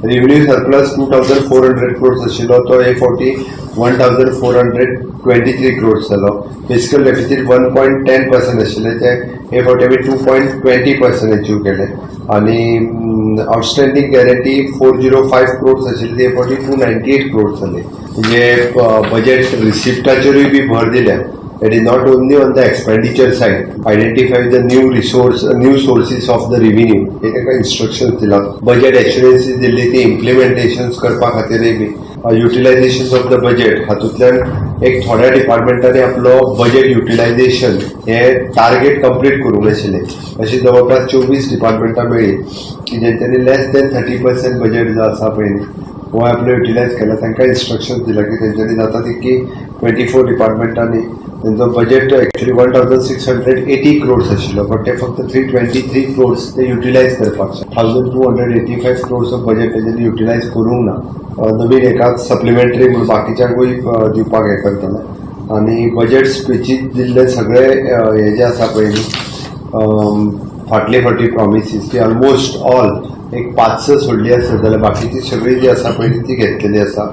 Revenue surplus 2,400 crores आशिल्लो, तो हे फावटी 1,423 crores जालो. Fiscal deficit 1.10% आशिल्ले, ते हे फावटी आमी 2.20% अचीव केले आनी outstanding guarantee 405 crores आशिल्ली, ते हे फावटी 298 क्रोर्स जाले. म्हणजे बजेट रिसिप्टाचेरूय बी भर दिल्या. It is not only on the expenditure side. Identify the new resource, new sources of the revenue. हे तांकां इन्स्ट्रक्शन दिला. बजेट एश्युरन्सीस दिल्ली, ती इम्प्लिमेंटेशन करपा खातीरय बी युटिलायझेशन ऑफ the budget. हातूंतल्यान एक थोड्या डिपार्टमेंटांनी आपलो बजेट युटिलायझेशन हे टार्गेट कंप्लीट करूंक नाशिल्लें. अशी जवळपास 24 डिपार्टमेंटां मेळ्ळी की जेंच्यांनी less than 30% budget जो आसा पळय न्ही, हो आपलो युटिलायज केला. तांकां इन्स्ट्रक्शन दिला की तेंच्यांनी जाता तितकी 24 डिपार्टमेंटांनी तेंचो budget actually 1,680 crores आशिल्लो, बट ते फक्त 323 क्रोर्स ते युटिलायज करपाक शकता. 1,285 crores of budget तेंच्यांनी युटिलायज करूंक ना. नवीन एकाच सप्लिमेंटरी म्हणून बाकीच्यांकूय दिवपाक हें करतले आनी बजेट स्पिचीत दिल्ले सगळे हे जे आसा पळय न्ही, फाटले फावटी प्रॉमिसीस, ती ऑलमोस्ट ऑल एक पांच स सोडली आसत जाल्यार बाकीची सगळी जी आसा पळय ती घेतलेली आसा.